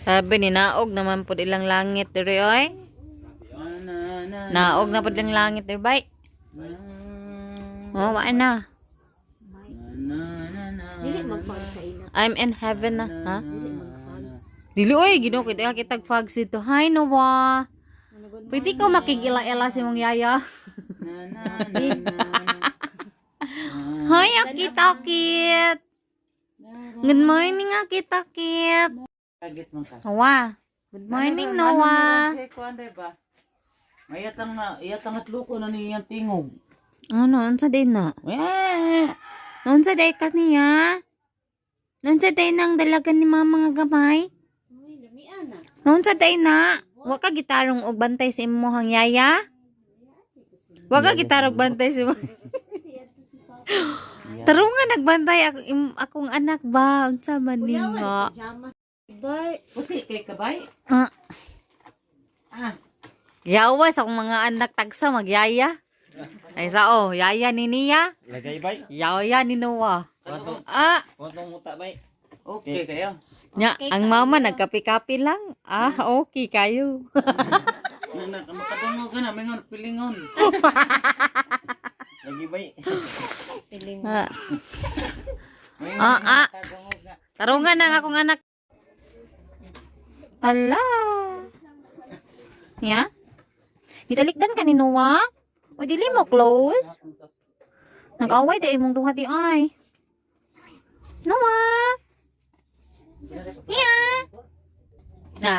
Sabi ni naog naman pud ilang langit diri oy. Na na na. Naog na pud ilang langit diri bay. Na Oh, wa na. na na na. Dili mag-fog sa ina. I'm in heaven na, ha? Dili mag-fog. Dili oy, Ginoo kita kitag fog dito. Hi, Noah. Pwede ko makigila-ila si mong yaya. Na na na na. Hi, akit-akit. Good morning, akit-akit. Kagit man ka. Noah. Good morning, Noah. Ano kuan ba? Mayatang na, iyatang at luko na niyang tingog. Ano, unsa day na? Wah! Unsa day ka niya? Unsa day nang dalagan ni mama nga gamay? Uy, lamian na. Unsa day na? Wa ka gitarong og bantay sa imong yaya? Wa ka gitarong bantay sa imong. Tarungan nagbantay ako, akong anak ba? Unsa man ni nga? Pajama. Bye. Puti kay kabay. Ah. Ah, Yawa sa akong mga anak tagsa magyaya. Ay sa oh, yaya ni Nia, Lagay bay. yaya ni Noah. Kwantong Ah, kwantong muta bay. Okay kayo. nya ang mama nagkapi-kapi lang. Ah, okay kayo. Na na makadungog ka na mingon pilingon. Lagi bay. Piling. Ah, Mingon ah, ah. makadungog na. Tarungan ang akong anak. Ala. Ya? Gitalikdan ka ni Noah? O dili mo close? Nag-away di imong duha di ay. Noah! Ya! Na.